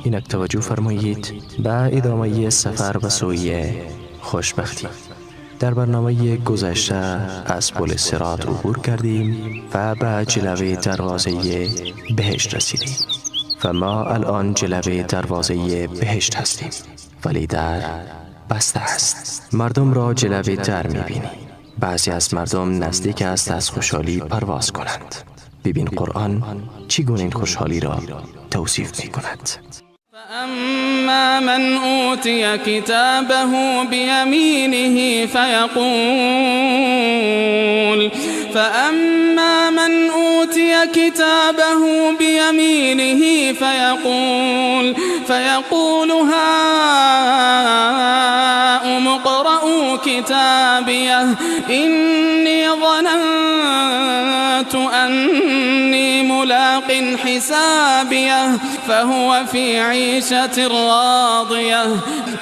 اینک توجه فرمایید به ادامه سفر به سوی خوشبختی. در برنامه گذشته از پل صراط عبور کردیم و به جلوه دروازه بهشت رسیدیم و ما الان جلوه دروازه بهشت هستیم، ولی در بسته است. مردم را جلوه در میبینی. بعضی از مردم نزدیک است از خوشحالی پرواز کنند. ببین قرآن چگونه این خوشحالی را توصیف میکند. فأما من أوتي كتابه بيمينه فيقول فأما من أوتي كتابه بيمينه فيقول هاؤم اقرءوا كتابيه إني ظننت أني ملاق حسابيه فهو في عيشة راضية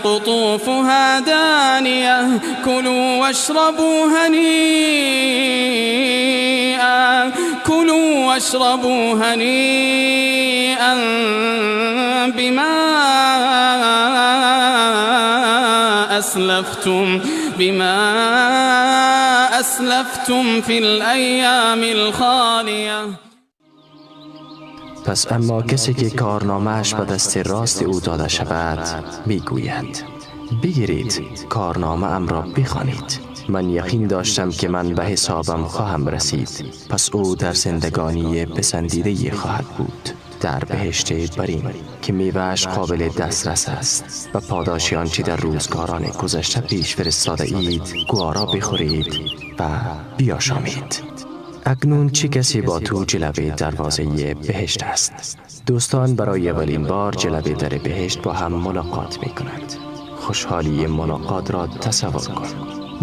قطوفها دانية كلوا واشربوا هنيئا كلوا واشربوا هنيئا بما أسلفتم في الأيام الخالية. پس اما کسی که کارنامه‌اش به دست راست او داده شود میگوید بگیرید کارنامه ام را بخوانید، من یقین داشتم که من به حسابم خواهم رسید. پس او در زندگانی پسندیده خواهد بود در بهشت برین که میوه‌اش قابل دسترس است و پاداش آنچه در روزگاران گذشته پیش فرستاده اید گوارا بخورید و بیاشامید. اکنون چه کسی با تو جلوه دروازه بهشت است؟ دوستان برای اولین بار جلوه در بهشت با هم ملاقات می کنند. خوشحالی ملاقات را تصور کن.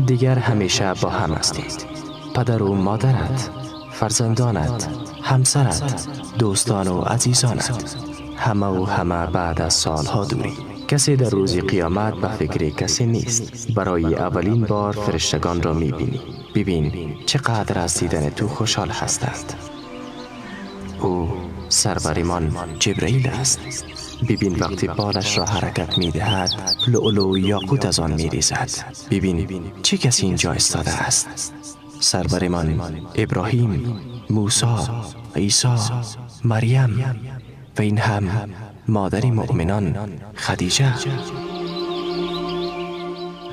دیگر همیشه با هم هستید. پدر و مادرت، فرزندانت، همسرت، دوستان و عزیزانت، همه و همه بعد از سالها دوری. کسی در روز قیامت به فکر کسی نیست. برای اولین بار فرشتگان را میبینی. ببین چقدر از دیدن تو خوشحال هستند. او سرورمان جبرئیل است. ببین وقتی بالش را حرکت میدهد لؤلؤ و یاقوت از آن میریزد. ببین چه کسی اینجا ایستاده است. سرورمان ابراهیم، موسی، عیسی، مریم و این هم مادر مؤمنان خدیجه.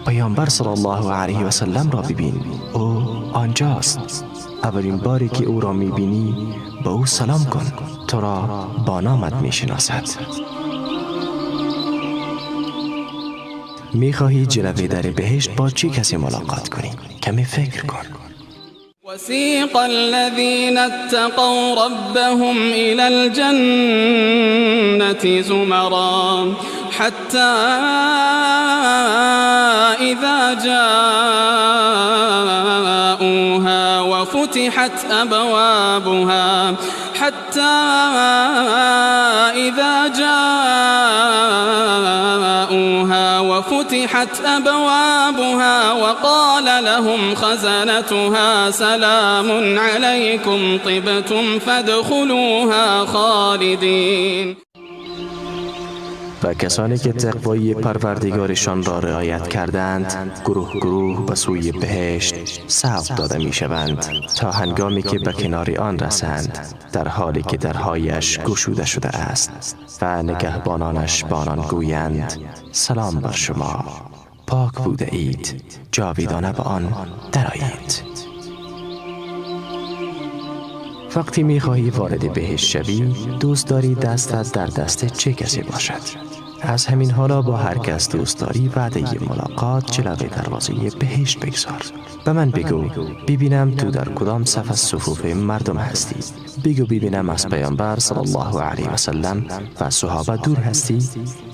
پیامبر صلی الله علیه و سلم را ببین، او آنجاست. اولین باری که او را میبینی با او سلام کن، تو را با نامت میشناسد. میخواهی جلوه در بهشت با چه کسی ملاقات کنی؟ کمی فکر کن. وسيق الذين اتقوا ربهم إلى الجنة زمرا حتى إذا جاءوها وفتحت أبوابها حتى إذا جاءوها وفتحت أبوابها وقال لهم خزنتها سلام عليكم طبتم فادخلوها خالدين. و کسانی که تقوای پروردگارشان را رعایت کردند گروه گروه به سوی بهشت سوق داده می شوند تا هنگامی که به کنار آن رسند، در حالی که درهایش گشوده شده است و نگهبانانش با آنان گویند سلام بر شما، پاک بوده اید، جاویدانه به آن درآیید. وقتی می خواهی وارد بهشت شوی، دوست داری دستت در دست چه کسی باشد؟ از همین حالا با هر کس دوست داری وعده ملاقات جلوه دروازه بهشت بگذار. به من بگو ببینم تو در کدام صف از صفوف مردم هستی. بگو ببینم از پیامبر صلی الله علیه و سلم و صحابه دور هستی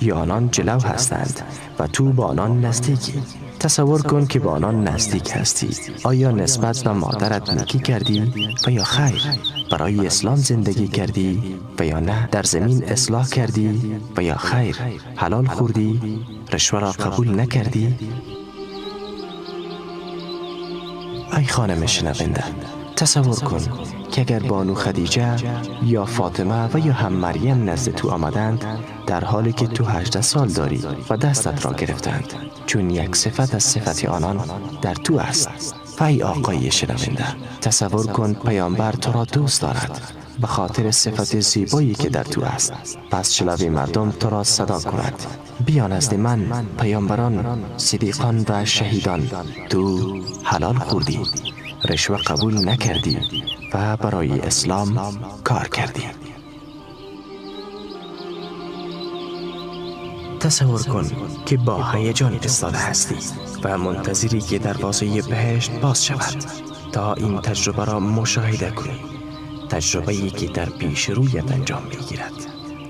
یا آنان جلو هستند و تو با آنان نزدیکی. تصور کن که با آنان نزدیک هستی. آیا نسبت به مادرت نیکی کردی و یا خیر؟ برای اسلام زندگی کردی و یا نه؟ در زمین اصلاح کردی و یا خیر؟ حلال خوردی؟ رشوه را قبول نکردی؟ ای خانم شنونده، تصور کن که اگر بانو خدیجه یا فاطمه و یا هم مریم نزد تو آمدند در حالی که تو 18 سال داری و دستت را گرفتند، چون یک صفت از صفت آنان در تو است. ای آقای شنونده، تصور کن پیامبر تو را دوست دارد به خاطر صفت زیبایی که در تو است. پس شلوی مردم تو را صدا کند: بیا نزد من، پیامبران، صدیقان و شهیدان. تو حلال خوردی، رشوه قبول نکردی و برای اسلام کار کردی. تصور کن که با هیجان ایستاده هستی و منتظری که دروازه بهشت باز شود تا این تجربه را مشاهده کنی، تجربه‌ای که در پیش رویت انجام می‌گیرد.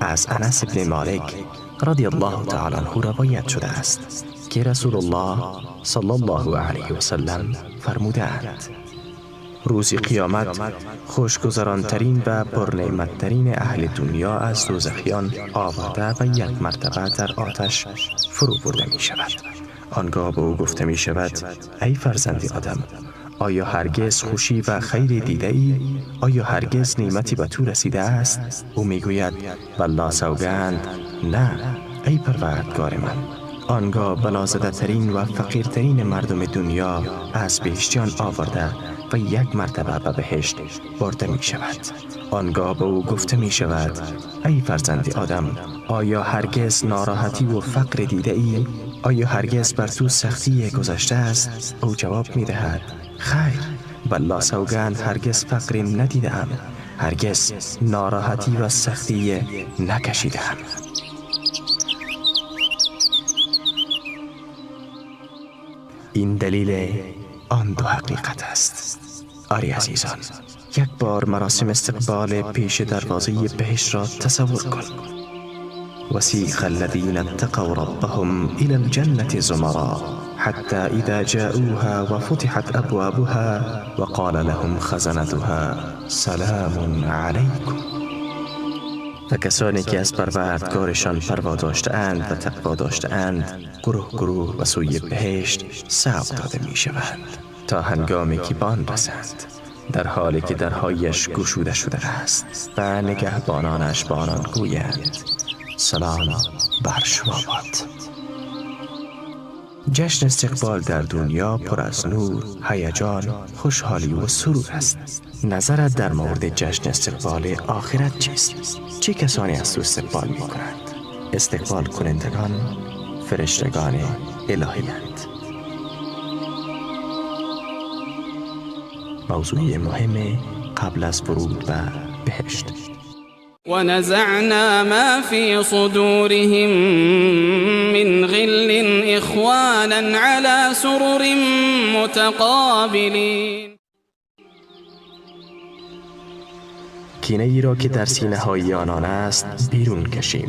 از انس بن مالک رضی الله تعالی عنه روایت شده است که رسول الله صلی الله علیه و سلم فرمودند: روز قیامت خوشگذرانترین و پرنعمتترین اهل دنیا از دوزخیان آورده و یک مرتبه در آتش فرو برده می شود. آنگاه به او گفته می شود: ای فرزند آدم، آیا هرگز خوشی و خیر دیده ای؟ آیا هرگز نعمتی به تو رسیده است؟ او می گوید: والله سوگند، نه ای پروردگار من. آنگاه بلازده ترین و فقیرترین مردم دنیا از بهشتیان آورده و یک مرتبه به بهشت برده می شود. آنگاه به او گفته می شود: ای فرزند آدم، آیا هرگز ناراحتی و فقر دیده ای؟ آیا هرگز بر تو سختی گذشته است؟ او جواب می دهد: خیر، والله سوگند هرگز فقری ندیدم، هرگز ناراحتی و سختی نکشیدم. این دلیل آن دو حقیقت است. آری عزیزان، یک بار مراسم استقبال پیش دروازه بهشت را تصور کن. وسیق الذین اتقوا ربهم الى الجنة زمرا حتى اذا جاءوها وفتحت ابوابها وقال لهم خزنتها سلام علیکم. و کسانی که از پروردگارشان پروا داشته‌اند و تقوا داشته‌اند گروه گروه به سوی بهشت سوق داده می‌شوند تا هنگامی که به آن رسند، در حالی که درهایش گشوده شده است و نگهبانانش به آنان گویند: سلام بر شما باد. جشن استقبال در دنیا پر از نور، هیجان، خوشحالی و سرور است. نظرت در مورد جشن استقبال آخرت چیست؟ چه کسانی از تو استقبال می کنند؟ استقبال کنندگان فرشتگان الهی اند. موضوع مهم قبل از ورود به بهشت. ونزعنا ما في صدورهم من غل إخوانا على سرر متقابلين. کینه ای را که در سینه های آنان است بیرون کشیم.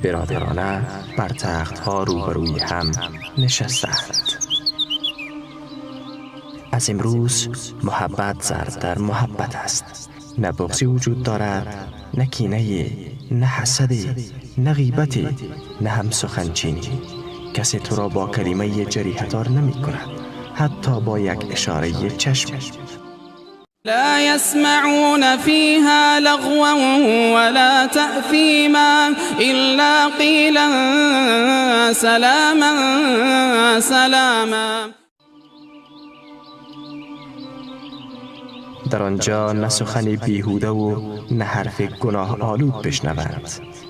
برادرانه بر تخت ها روبروی هم نشستند. از امروز محبت ضرب در محبت است. نه بغضی وجود دارد، نه کینه، نه حسدی، نه غیبتی، نه هم سخنچینی. کسی تو را با کلمه جریحه‌دار نمی کند، حتی با یک اشاره چشم. لا يسمعون فيها لغوا ولا تأثيما إلا قيلا سلاما سلاما. در آنجا نه سخن بیهوده و نه حرف گناه آلود بشنوند،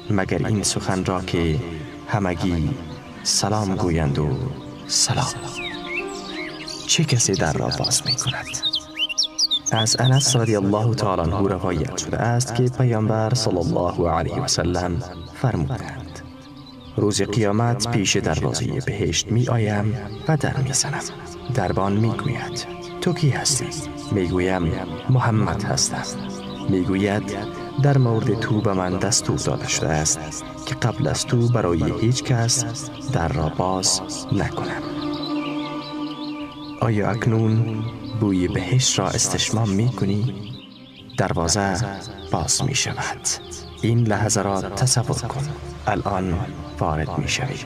مگر این سخن را که همگی سلام گویند و سلام. چه کسی در را باز می کند؟ از انس رضی الله تعالی عنه روایت شده است که پیامبر صلی الله علیه و سلم فرمودند: روز قیامت پیش دروازه بهشت می آیم و در می زنم. دربان می گوید: تو کی هستی؟ می گویم: محمد هستم. می گوید: در مورد تو به من دستور داده شده است که قبل از تو برای هیچ کس در را باز نکنم. آیا اکنون بوی بهشت را استشمام می کنی؟ دروازه باز می شود. این لحظه را تصور کن. الان وارد می شوی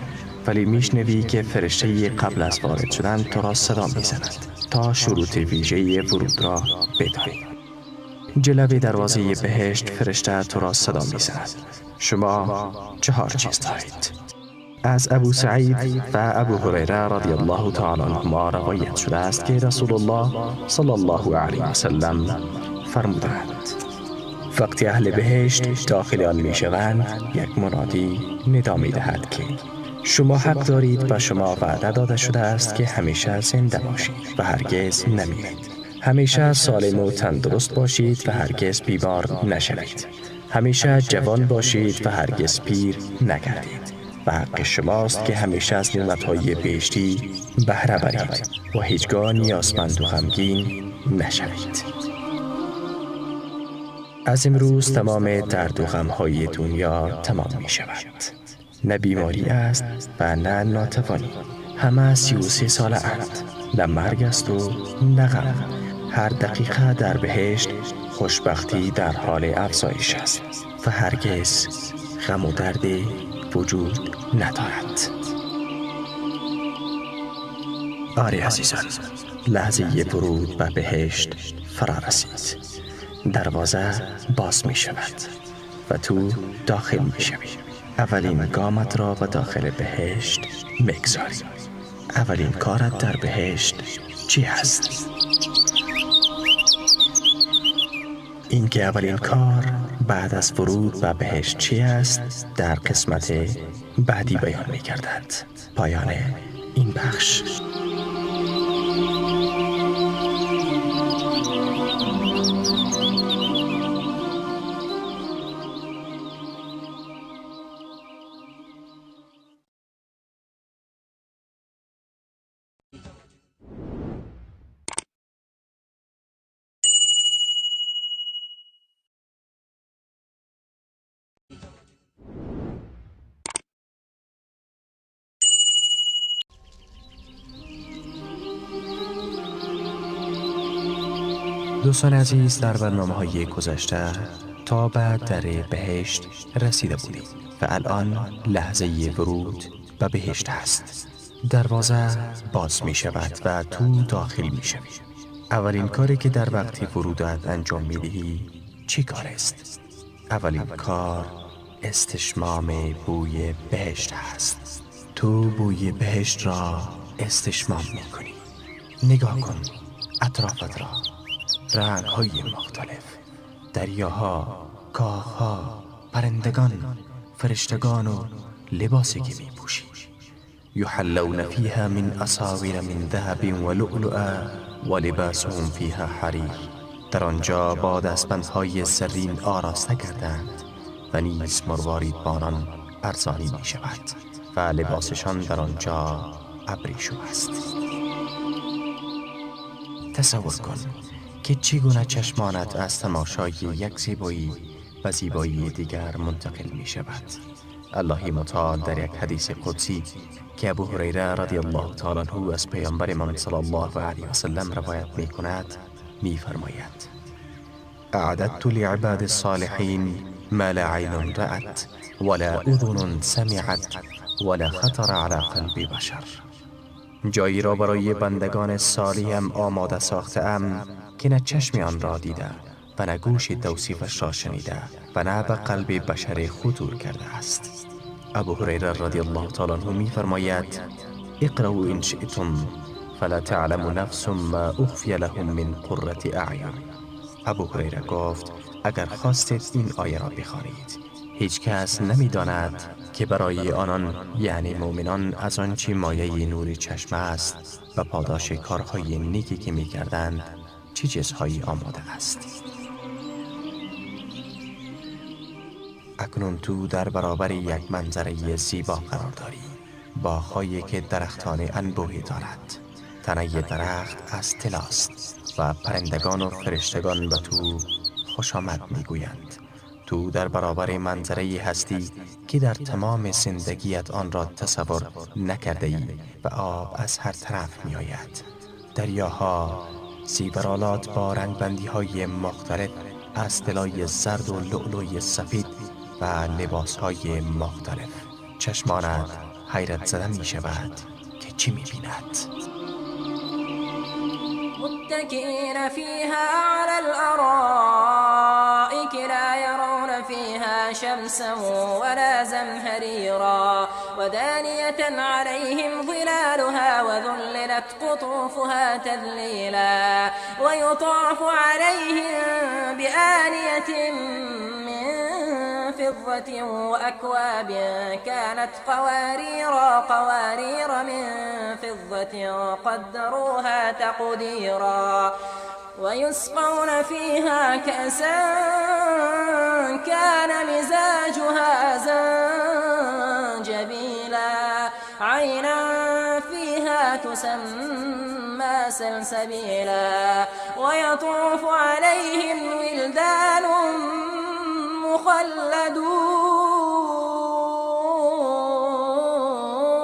ولی میشنوی که فرشته قبل از وارد شدن تو را صدا میزند تا شروط ویژه ورود را بدانی. جلوی دروازه بهشت فرشته تو را صدا میزند. شما 4 چیز دارید. از ابو سعید و ابو هریره رضی الله تعالی عنهما روایت شده است که رسول الله صلی الله علیه و سلم فرمودند: وقتی اهل بهشت داخل آن می شوند، یک منادی ندا می دهد که شما حق دارید و شما وعده داده شده است که همیشه زنده باشید و هرگز نمیرید. همیشه سالم و تندرست باشید و هرگز بیمار نشوید. همیشه جوان باشید و هرگز پیر نگردید. و حق شماست که همیشه از نعمت‌های بهشتی بهره برید و هیچگاه نیازمند و غمگین نشوید. از امروز تمام درد و غم‌های دنیا تمام می شود. نه بیماری است و نه ناتوانی. همه 33 ساله اند. نه مرگ است و نه غم. هر دقیقه در بهشت خوشبختی در حال افزایش است و هرگز غم و درد وجود ندارد. آری عزیزان، لحظه ورود به بهشت فرا رسید. دروازه باز می شود و تو داخل می شوی. اولین گامت را به داخل بهشت میگذاری. اولین کارت در بهشت چی هست؟ اینکه اولین کار بعد از ورود به بهشت چی است در قسمت بعدی بیان می گردد. پایان این بخش. دوستان عزیز، در برنامه‌های گذشته تا به در بهشت رسیده بودیم و الان لحظه ورود به بهشت است. دروازه باز می شود و تو داخل می شوی. اولین کاری که در وقت ورودت انجام می دهی چی کار است؟ اولین کار استشمام بوی بهشت است. تو بوی بهشت را استشمام می کنی. نگاه کن اطرافت را، رنگ‌های مختلف، دریاها، کاخ‌ها، پرندگان، فرشتگان و لباسی که می‌پوشی. یحلون فیها من اساور من ذهب ولؤلؤا ولباسهم فیها حریر. در آنجا با دستبندهای زرین آراسته کردند و نیز مروارید بانان ارزانی می شود و لباسشان در آنجا ابریشم است. تصور کن که چگونه چشمانت از تماشای یک زیبایی و زیبایی دیگر منتقل می شود. الله متعال در یک حدیث قدسی که ابو هریره رضی الله تعالی عنه از پیامبر من صلی الله علیه و سلم روایت می کند می فرماید: اعددت لعباد الصالحین ما لا عین رأت ولا اذن سمعت ولا خطر علی قلب بشر. جایی را برای بندگان صالحم آماده ساخته ام که نه چشم آن را دیده و نه گوش توصیفش را شنیده و نه به قلب بشر خطور کرده است. ابو هریره رضی الله تعالی عنه می فرماید: اقرأوا ان شئتم فلا تعلم نفس ما اخفی لهم من قرة اعین. ابو هریره گفت: اگر خواستید این آیه را بخوانید، هیچ کس نمی داند که برای آنان یعنی مؤمنان از آنچه مایه نور چشم است و پاداش کارهای نیکی که می کردند چه چیزهایی آماده است. اکنون تو در برابر یک منظره زیبا قرار داری، باغ‌هایی که درختان انبوهی دارد. تنه درخت از طلاست و پرندگان و فرشتگان به تو خوش آمد میگویند. تو در برابر منظره هستی که در تمام زندگیت آن را تصور نکرده ای و آب از هر طرف می آید. دریاها، زیورآلات با رنگبندی های مختلف از طلای زرد و لؤلؤی سفید و لباس های مختلف. چشمانت حیرت زده می شود که چی می بیند. متكئين فيها على الأرائك لا يرون فيها شمسا ولا زمهريرا ودانية عليهم ظلالها وذللت قطوفها تذليلا ويطاف عليهم بآنية من فضة وأكواب كانت قوارير من فضة قدروها تقديرا ويسقون فيها كأسا كان مزاجها زنجبيلا عينا فيها تسمى سلسبيلا ويطوف عليهم ولدان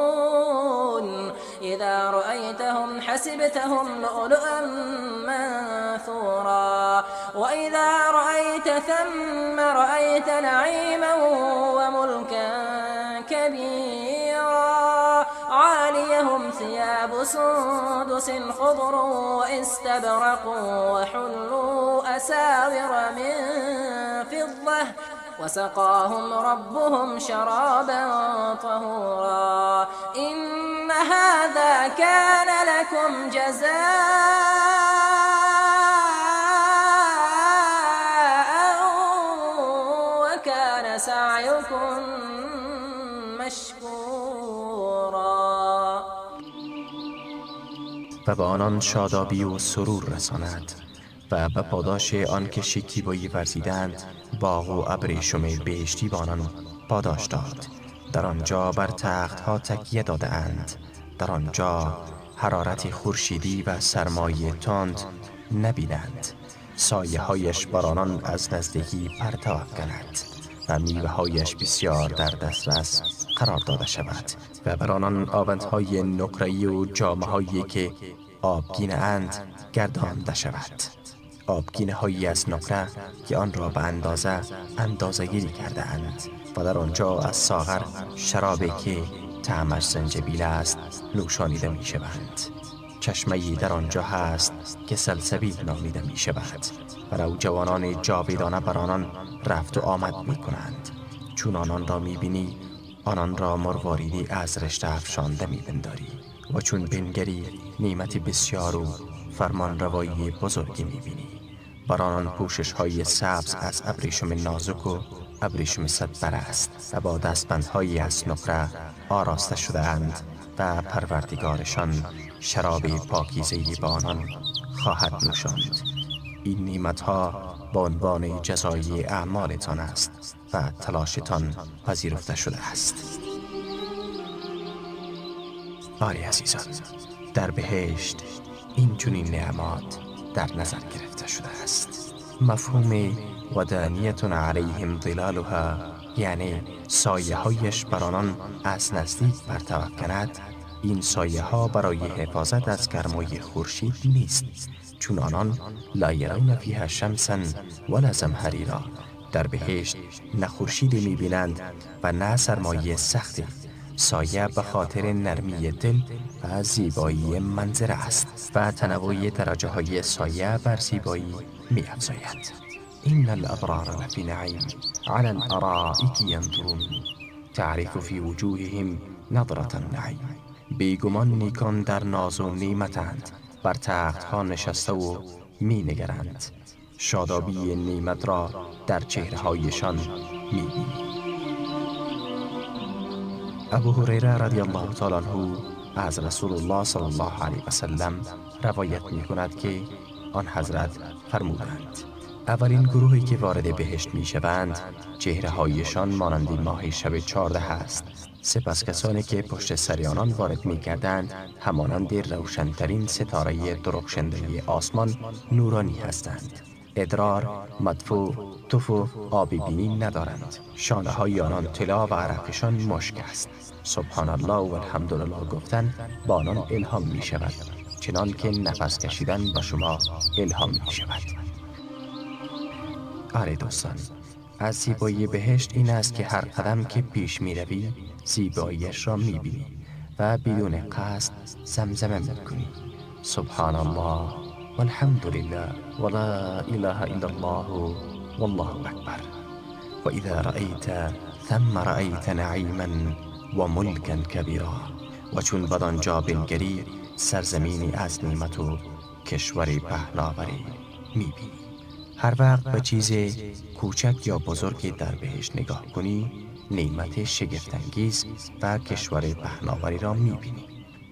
مخلدون إذا رأيتهم حسبتهم لؤلؤا منثورا وإذا رأيت ثم رأيت نعيما وملكا كبيرا عاليهم ثياب سندس خضر واستبرق وحلوا أساور من فضة وسقاهم ربهم شرابا طهورا إن هذا كان لكم جزاء وكان سعيكم مشكورا. و به آنان شادابی و سرور رساند و به پاداش آن که شکیبایی ورزیدند باغ و ابریشم بهشتی به آنان پاداش داد. در آنجا بر تختها تکیه داده اند، در آنجا حرارت خورشیدی و سرمای تند نبینند. سایه هایش بر آنان از نزدیکی پرتو افکند و میوه هایش بسیار در دسترس قرار داده شود و بر آنان آوندهای نقره‌ای و جامه هایی که آبگینه اند گردانده شود. آبگینه هایی از نقره که آن را به اندازه گیری کرده اند و در آنجا از ساغر شرابی که طعمش زنجبیل است نوشانیده می شوند. چشمه‌ای در آنجا هست که سلسبیل نامیده می شود و نوجوانان جاویدانه بر آنان رفت و آمد می کنند. چون آنان را می بینی آنان را مرواریدی از رشته افشانده می پنداری و چون بنگری نعمت بسیار و فرمان روایی بزرگی می بینی. بر آنان پوشش های سبز از ابریشم نازک و ابریشم صدبر است و با دستبندهایی از نقره آراسته شده اند و پروردگارشان شراب پاکیزه‌ای به آنان خواهد نوشاند. این نعمتها به عنوان جزای اعمالتان است و تلاشتان پذیرفته شده است. آری عزیزان، در بهشت این چنین نعمات در نظر گرفته شده است. مفهوم ودانیة علیهم ظلالها یعنی سایه هایش بر آنان از نزدیک پرتو افکند، این سایه ها برای حفاظت از گرمای خورشید نیست، چون آنان لا یرون فیها شمسا ولا زمهریرا، در بهشت نه خورشیدی میبینند و نه سرمایه سختی. سایه به خاطر نرمی دل و زیبایی منظره است و تنوع درجه های سایه بر زیبایی می افزاید. إن الأبرار لفی نعیم علی الأرائک ینظرون تعرف فی وجوههم نضرة النعیم. بیگمان نیکان در ناز و نعمتند، بر تخت ها نشسته و می نگرند. شادابی نعمت را در چهره هایشان می بینی. ابو هریره رضی الله تعالی عنه از رسول الله صلی الله علیه و سلم روایت می کند که آن حضرت فرمودند: اولین گروهی که وارد بهشت می شوند چهره هایشان مانند ماه شب 14 است. سپس کسانی که پشت سر آنان وارد می کردند همانند روشنترین ستاره درخشنده آسمان نورانی هستند. ادرار، مدفوع، تف و آب بینی ندارند. شانه های آنان طلا و عرقشان مشک است. سبحان الله و الحمدلله گفتن با آنان الهام می شود، چنان که نفس کشیدن به شما الهام می شود. آره دوستان، از زیبایی بهشت این است که هر قدم که پیش می روی زیباییش را می بینی و بدون قصد زمزمه می کنی. سبحان الله والحمد لله ولا اله الا الله والله اکبر. و اذا رأیت ثم رأیت نعیما و ملکا کبیرا. و چون بدانجا بنگری سرزمینی از نعمت و کشور پهناوری می بینی. هر وقت به چیز کوچک یا بزرگی در بهشت نگاه کنی، نعمت شگفت‌انگیز و کشور پهناوری را می‌بینی.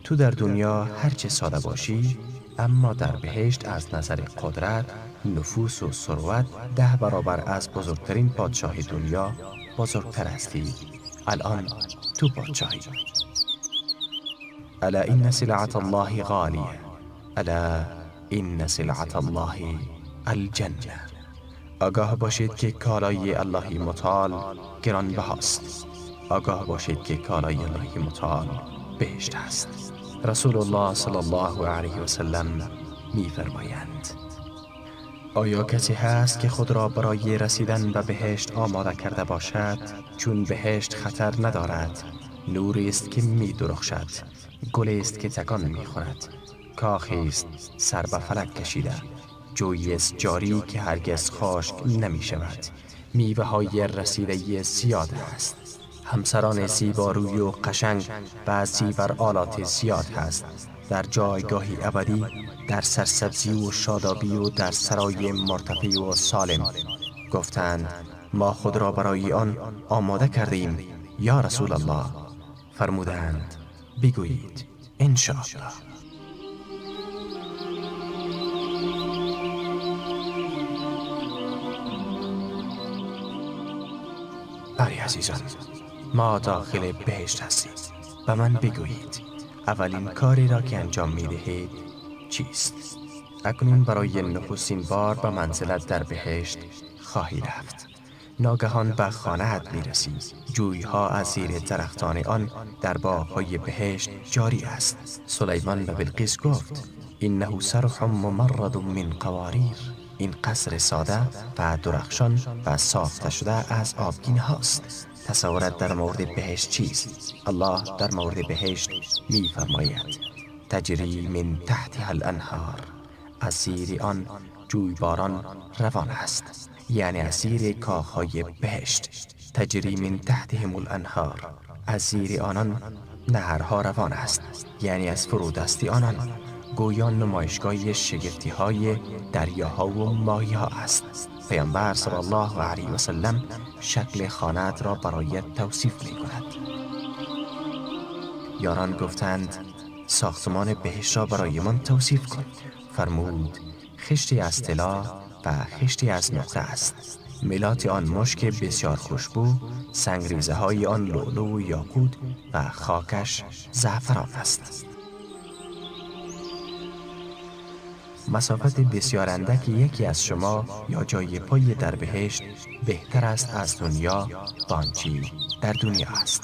تو در دنیا هرچه ساده باشی، اما در بهشت از نظر قدرت، نفوس و ثروت 10 برابر از بزرگترین پادشاه دنیا بزرگتر هستی. الان تو پادشاهی. الا ان سلعة الله غالیه، الا ان سلعة الله الجنه. آگاه باشید که کالای الله متعال گرانبهاست. آگاه باشید که کالای الله متعال بهشت است. رسول الله صلی الله علیه و سلم می فرمایند: آیا کسی هست که خود را برای رسیدن به بهشت آماده کرده باشد؟ چون بهشت خطر ندارد، نوری است که می درخشد، گل است که تکان می خورد، کاخی است سر به فلک کشیده، جویی است جاری که هرگز خشک نمی شود، میوه های رسیده زیاد است، همسران زیباروی و قشنگ و زیور آلات زیاد هست، در جایگاهی ابدی، در سرسبزی و شادابی و در سرای مرتفع و سالم. گفتند: ما خود را برای آن آماده کردیم یا رسول الله. فرمودند: بگویید ان شاء الله. بله عزیزان، ما داخل بهشت هستیم. به من بگویید اولین کاری را که انجام می دهید چیست؟ اکنون برای نخستین بار به منزلت در بهشت خواهی رفت. ناگهان به خانه‌ات می رسی. جویها از زیر درختان آن در باغ‌های بهشت جاری است. سلیمان به بلقیس گفت: انه صرح ممرد من قواریر. این قصر ساده و درخشان و ساخته شده از آبگینه هاست. تصورت در مورد بهشت چیست؟ الله در مورد بهشت می فرماید: تجری من تحتها الانهار. از زیر آن جویباران روان است، یعنی از زیر کاخهای بهشت. تجری من تحتهم الانهار. از زیر آنان نهرها روان است، یعنی از فرودستی آنان. گویا نمایشگاه شگفتی های دریاها و ماهی ها است. پیامبر صلی الله علیه و سلم شکل خانه‌ات را برایت توصیف می کند. یاران گفتند: ساختمان بهشت را برایمان توصیف کن. فرمود: خشتی از طلا و خشتی از نقره است. ملات آن مشک بسیار خوشبو، سنگریزه های آن لؤلؤ و یاقوت و خاکش زعفران است. مسافت بسیار اندک یکی از شما یا جای پای در بهشت بهتر است از دنیا و آنچه در دنیا است.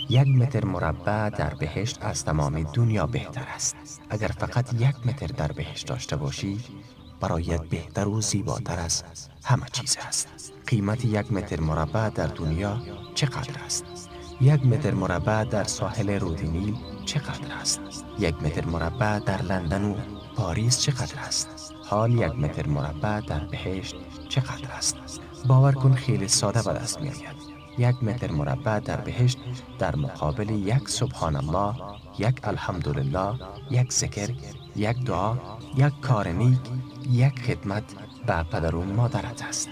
1 متر مربع در بهشت از تمام دنیا بهتر است. اگر فقط 1 متر در بهشت داشته باشی، برایت بهتر و زیباتر از همه چیز است. قیمت 1 متر مربع در دنیا چقدر است؟ 1 متر مربع در ساحل رود نیل چقدر است؟ 1 متر مربع در لندن و پاریس چقدر است؟ حال 1 متر مربع در بهشت چقدر است؟ باور کن خیلی ساده به دست می آید. 1 متر مربع در بهشت در مقابل 1 سبحان الله، 1 الحمدلله، 1 ذکر، 1 دعا، 1 کار نیک، 1 خدمت به پدر و مادرت است.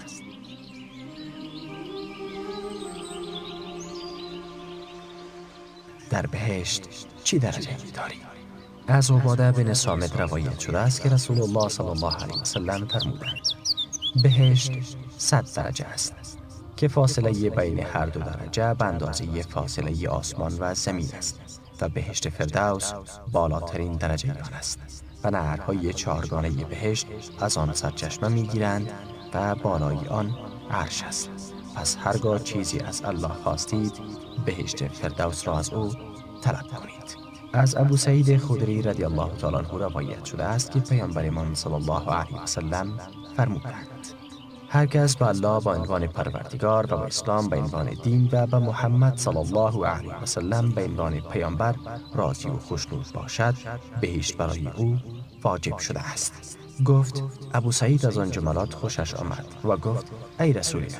در بهشت چی درجه می داری؟ از عباده بن صامت روایت شده است که رسول الله صلی الله علیه و سلم فرمودند: بهشت 100 درجه است که فاصله بین هر دو درجه به اندازه فاصله آسمان و زمین است و بهشت فردوس بالاترین درجه آن است و نهرهای چهارگانه بهشت از آن سرچشمه میگیرند و بالای آن عرش است. پس هرگاه چیزی از الله خواستید، بهشت فردوس را از او طلب کنید. از ابو سعید خدری رضی الله تعالی عنه روایت شده است که پیامبرمان صلی الله علیه و سلم فرمودند: هر کس به الله به عنوان پروردگار و به اسلام به عنوان دین و به محمد صلی الله علیه و سلم به عنوان پیامبر راضی و خوشنود باشد، بهشت برای او واجب شده است. گفت ابو سعید از آن جملات خوشش آمد و گفت ای رسول الله،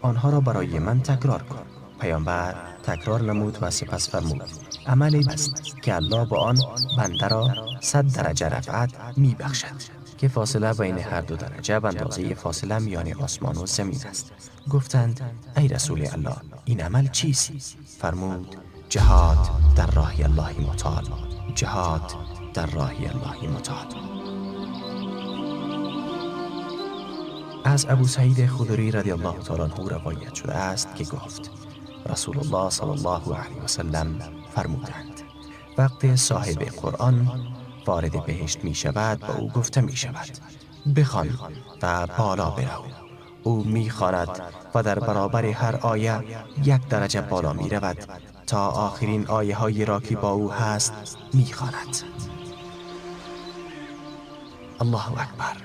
آنها را برای من تکرار کن. پیامبر تکرار نمود و سپس فرمود عملی است که الله با آن بنده را 100 درجه رفعت می بخشد که فاصله بین هر دو درجه به اندازه فاصله میان آسمان و زمین است. گفتند ای رسول الله، این عمل چیست؟ فرمود جهاد در راه الله متعال، جهاد در راه الله متعال. از ابو سعید خدری رضی الله تعالی عنه روایت شده است که گفت رسول الله صلی الله علیه و سلم فرمودند وقت صاحب قرآن وارد بهشت می شود با او گفته می شود بخوان و بالا برو. او می خواند و در برابر هر آیه 1 درجه بالا می رود تا آخرین آیه های را که با او هست می خواند. الله اکبر.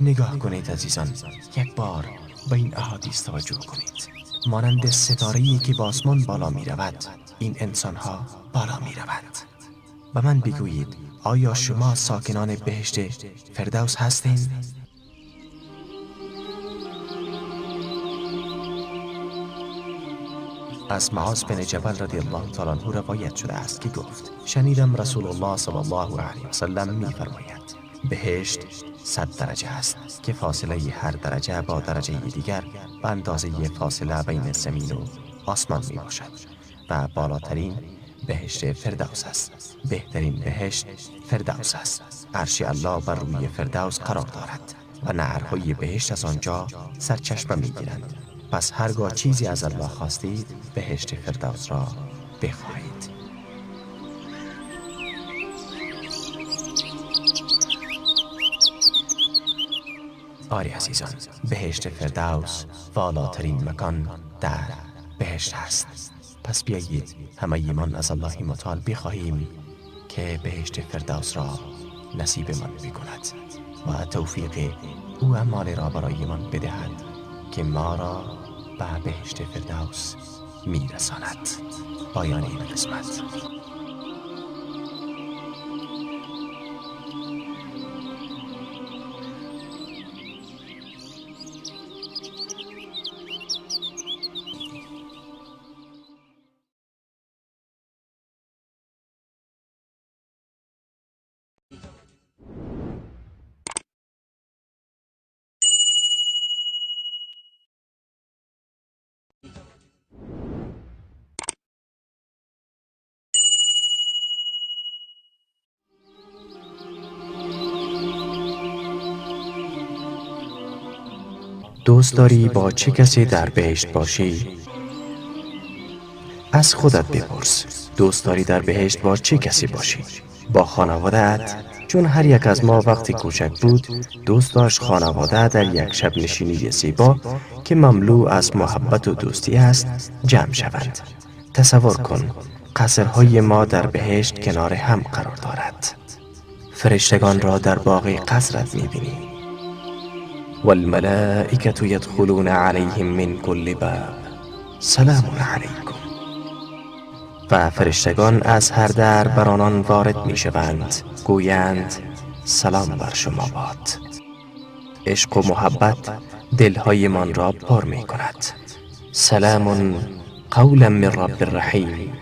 نگاه کنید عزیزان، یک بار به این احادیث توجه کنید. مانند ستاره‌ای که به آسمان بالا می رود، این انسانها بالا می روند. به من بگویید آیا شما ساکنان بهشت فردوس هستین؟ از معاذ بن جبل رضی الله تعالی عنه روایت شده است که گفت شنیدم رسول الله صلی الله علیه و سلم می فرماید بهشت 100 درجه است که فاصله هر درجه با درجه دیگر به اندازه فاصله بین زمین و آسمان می باشد و بالاترین بهشت فردوس است. بهترین بهشت فردوس است. عرش الله بر روی فردوس قرار دارد و نهرهای بهشت از آنجا سرچشمه می گیرند. پس هرگاه چیزی از الله خواستید بهشت فردوس را بخواهید. آری عزیزان، بهشت فردوس والاترین مکان در بهشت است. پس بیایید همه ایمان از الله متعال بخواهیم که بهشت فردوس را نصیبمان بکند و توفیق او اعمال را برایمان بدهد که ما را به بهشت فردوس میرساند. پایان این قسمت. دوست داری با چه کسی در بهشت باشی؟ از خودت بپرس دوست داری در بهشت با چه کسی باشی؟ با خانواده‌ات؟ چون هر یک از ما وقتی کوچک بود دوست داشت خانواده در یک شب نشینی زیبا که مملو از محبت و دوستی است جمع شوند. تصور کن قصرهای ما در بهشت کنار هم قرار دارد. فرشتگان را در باغ قصرت می‌بینی. والملائكة يدخلون عليهم من كل باب سلام علیکم. و فرشتگان از هر در بر آنان وارد می شوند، گویند سلام بر شما باد. عشق و محبت دلهایمان را پر می کند. سلام قولا من رب الرحیم.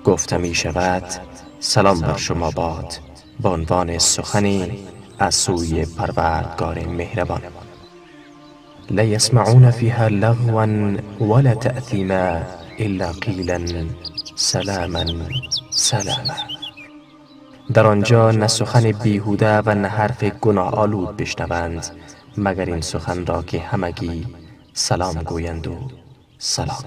گفته می شود سلام بر شما باد به عنوان سخنی از سوی پروردگار مهربان. لا يسمعون فيها لغوا ولا تأثیما الا قیلا سلاما سلاما. در آنجا نه سخن بیهوده و نه حرف گناه آلود بشنوند، مگر این سخن را که همگی سلام گویند و سلام.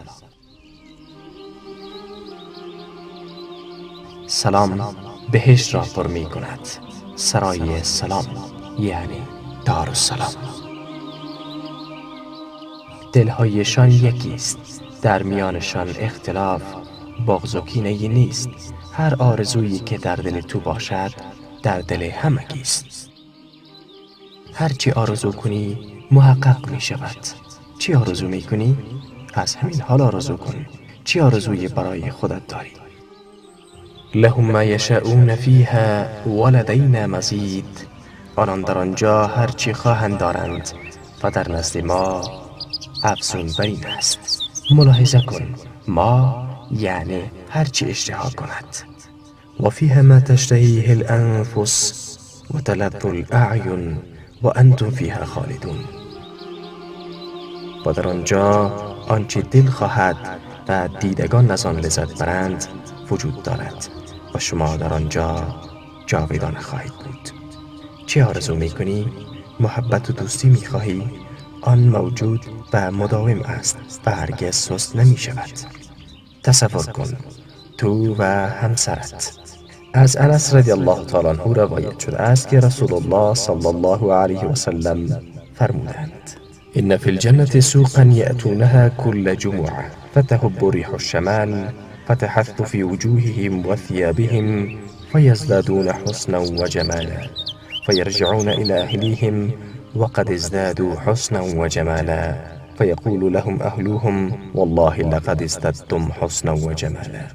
سلام بهشت را پر می کند. سرای سلام یعنی دارالسلام. دلهایشان یکیست، در میانشان اختلاف، بغض و کینه نیست. هر آرزویی که در دل تو باشد در دل همگیست. هرچی آرزو کنی محقق می شود. چی آرزو می کنی؟ از همین حال آرزو کن. چی آرزوی برای خودت داری؟ لهم ما یشاءون فیها ولدینا مزید. آنان در آنجا هر چی خواهند دارند و در نزد ما افزون بر این است. ملاحظه کن، ما یعنی هر چی اشتها کند. و فیها ما تشتهیه الانفس و تلذ الاعین و انتم فیها خالدون. و در آنجا آنچه دل خواهد و دیدگان از آن لذت برند وجود دارد و شما در آنجا جاودانه خواهید بود. چه آرزو میکنی؟ محبت و دوستی میخواهی؟ آن موجود و مداوم است و هرگز سست نمی شود. تصور کن تو و همسرت. از انس رضی الله تعالی عنه روایت شده است که رسول الله صلی الله علیه و سلم فرمودند: ان فی الجنة سوقا یأتونها كل جمعة فتهب ريح الشمال فتحث في وجوههم وثيابهم فيزدادون حسنا وجمالا فيرجعون إلى أهليهم وقد ازدادوا حسنا وجمالا فيقول لهم أهلوهم والله لقد ازددتم حسنا وجمالا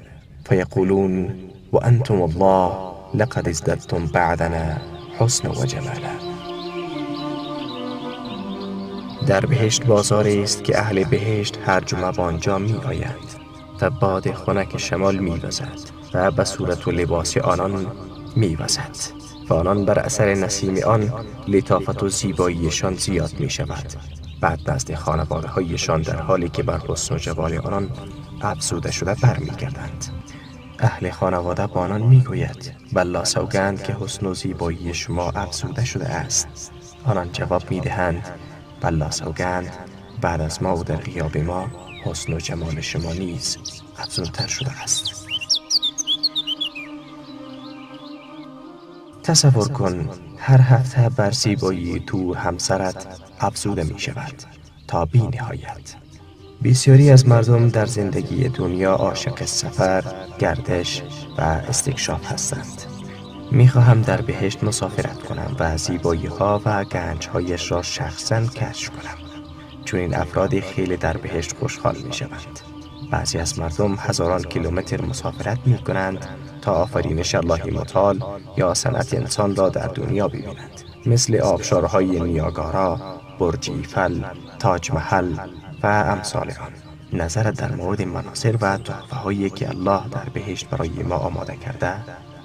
فيقولون وأنتم الله لقد ازددتم بعدنا حسنا وجمالا. در بهشت بازاری است که اهل بهشت هر جمعه به آنجا می آیند و باد خنک شمال می وزد و به صورت و لباس آنان می وزد و آنان بر اثر نسیم آن لطافت و زیباییشان زیاد می شود. بعد نزد خانواده هایشان در حالی که بر حسن و جمال آنان افزوده شده برمی گردند. اهل خانواده با آنان می گوید بالله سوگند که حسن و زیبایی شما افزوده شده است. آنان جواب می دهند بالله سوگند بعد از ما و در غیاب ما حسن و جمال شما نیز افزونتر شده است. تصور کن هر هفته بر زیبایی تو همسرت افزوده می شود تا بی نهایت. بسیاری از مردم در زندگی دنیا عاشق سفر، گردش و استکشاف هستند. می خواهم در بهشت مسافرت کنم و زیبایی ها و گنج هایش را شخصاً کشف کنم. چون این افرادی خیلی در بهشت خوشحال می شوند. بعضی از مردم هزاران کیلومتر مسافرت می کنند تا آفرینش الله متعال یا صنعت انسان را در دنیا ببینند، مثل آبشارهای نیاگارا، برج ایفل، تاج محل و امثال آن. نظر در مورد مناظر و تحفه‌هایی که الله در بهشت برای ما آماده کرده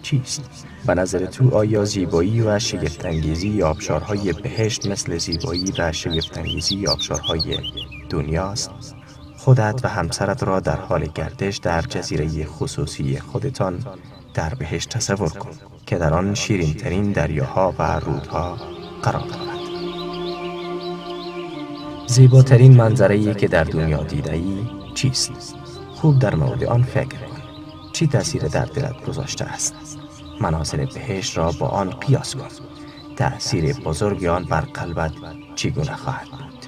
چیست؟ به نظر تو آیا زیبایی و شگفت‌انگیزی آبشارهای بهشت مثل زیبایی و شگفت‌انگیزی آبشارهای دنیاست؟ خودت و همسرت را در حال گردش در جزیره خصوصی خودتان در بهشت تصور کن که در آن شیرین‌ترین دریاها و رودها قرار دارد. زیباترین منظره‌ای که در دنیا دیده‌ای چیست؟ خوب در مورد آن فکر کن. چی تأثیر در دلت گذاشته است؟ مناظر بهشت را با آن قیاس کن. تأثیر بزرگ آن بر قلبت چگونه خواهد بود؟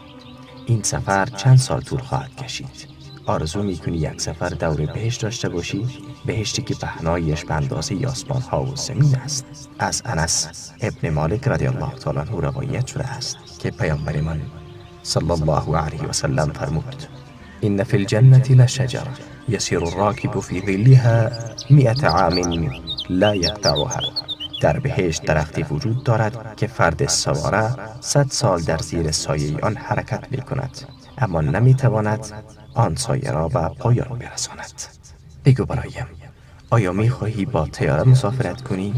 این سفر چند سال طول خواهد کشید؟ آرزو می‌کنی یک سفر دور بهشت داشته باشی؟ بهشتی که پهنایش به اندازه آسمان ها و زمین است. از انس ابن مالک رضی الله تعالی عنه روایت شده است که پیامبر من صلی الله علیه و سلم فرمود: إن في الجنة لشجرة يسير الراكب في ظلها 100 عام لا يقطعها. در بهشت درختی وجود دارد که فرد سواره 100 سال در زیر سایه آن حرکت می کند، اما نمی تواند آن سایه را به پایان برساند. بگو برایم، آیا می خواهی با طیاره مسافرت کنی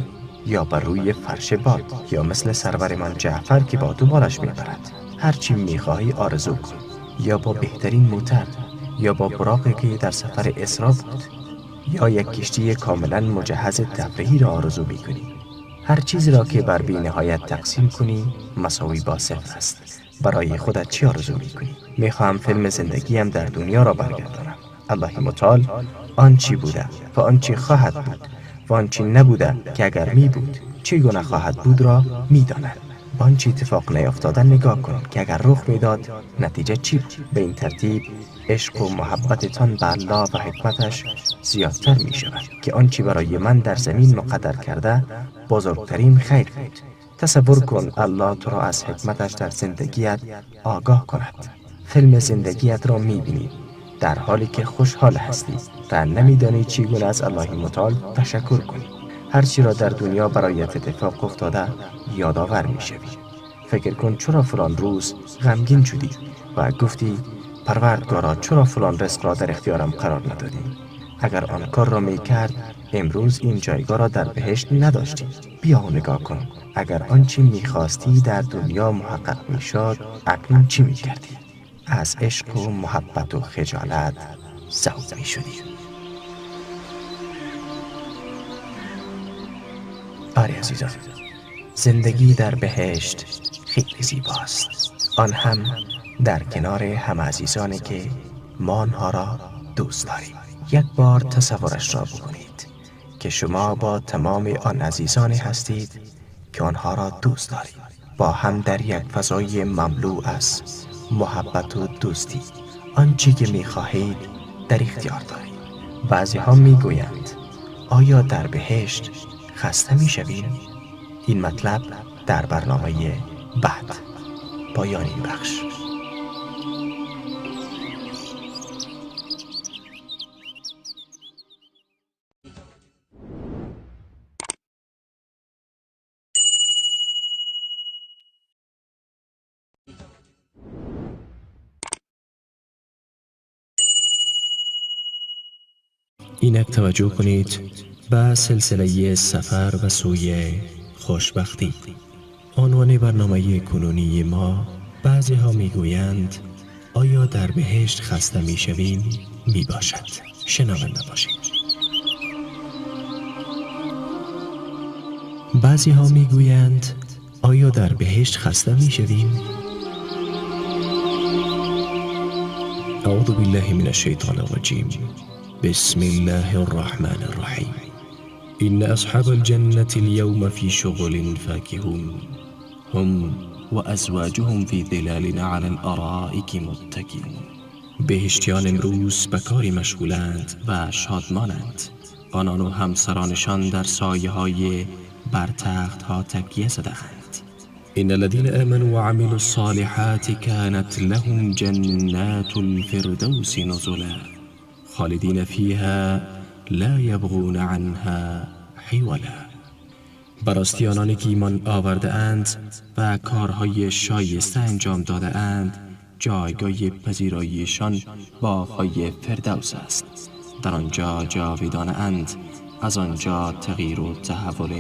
یا بر روی فرش باد، یا مثل سرور من جعفر که با دو بالش می برد؟ هرچی می خواهی آرزو کن، یا با بهترین موتر، یا با براقی که در سفر اسرا بود، یا یک کشتی کاملا مجهز تفریحی را آرزو می کنی. هر چیزی را که بر بی نهایت تقسیم کنی مساوی با 0 است. برای خودت چی آرزو می کنی؟ می خواهم فیلم زندگیم در دنیا را برگردانم. الله متعال آن چی بوده و آن چی خواهد بود و آن چی نبوده که اگر می بود چگونه خواهد بود را می داند. با آنچه اتفاق نیافتاده نگاه کن که اگر رخ میداد نتیجه چی بود. به این ترتیب عشق و محبتتان به الله و حکمتش زیادتر می شود که آنچه برای من در زمین مقدر کرده بزرگترین خیر بود. تصور کن الله تو را از حکمتش در زندگیت آگاه کند. فیلم زندگیت را میبینی در حالی که خوشحال هستی و نمیدانی چگونه از الله متعال تشکر کنی. هرچی را در دنیا برایت اتفاق افتاده یادآور میشوی. فکر کن چرا فلان روز غمگین شدی و گفتی پروردگارا چرا فلان رزق را در اختیارم قرار ندادی؟ اگر آن کار را میکرد امروز این جایگاه را در بهشت نداشتی. بیا و نگاه کن، اگر آنچه میخواستی در دنیا محقق میشد اکنون چی میکردی؟ از عشق و محبت و خجالت ذوب میشدی. آره عزیزان، زندگی در بهشت خیلی زیباست، آن هم در کنار هم عزیزانی که ما آنها را دوست داریم. یک بار تصورش را بکنید که شما با تمام آن عزیزانی هستید که آنها را دوست دارید، با هم در یک فضای مملو از محبت و دوستی. آنچه که می‌خواهید در اختیار دارید. بعضی ها می‌گویند آیا در بهشت خسته می‌شویم؟ این مطلب در برنامه بعد. پایان این بخش. اینک توجه کنید به سلسله سفر و سوی خوشبختی. عنوان برنامه کنونی ما، بعضی ها میگویند آیا در بهشت خسته میشویم؟ میباشد. شنونده باشید. بعضی ها میگویند آیا در بهشت خسته میشویم؟ اعوذ بالله من الشیطان الرجیم. بسم الله الرحمن الرحیم. إن أصحاب الجنة اليوم في شغل فاكهون هم وأزواجهم في ظلال على الأرائك متكئون. بهشتیان امروز به کاری مشغولند و شادمانند. آنان و همسرانشان در سایه های بر تخت ها تکیه زده‌اند. إن الذين آمنوا وعملوا الصالحات كانت لهم جنات الفردوس نزلا خالدین فیها لا یبغون عنها حولا. براستی آنانی که ایمان آورده اند و کارهای شایسته انجام داده اند، جایگاه پذیراییشان باغ‌های فردوس است. در آنجا جاویدانه اند، از آنجا تغییر و تحول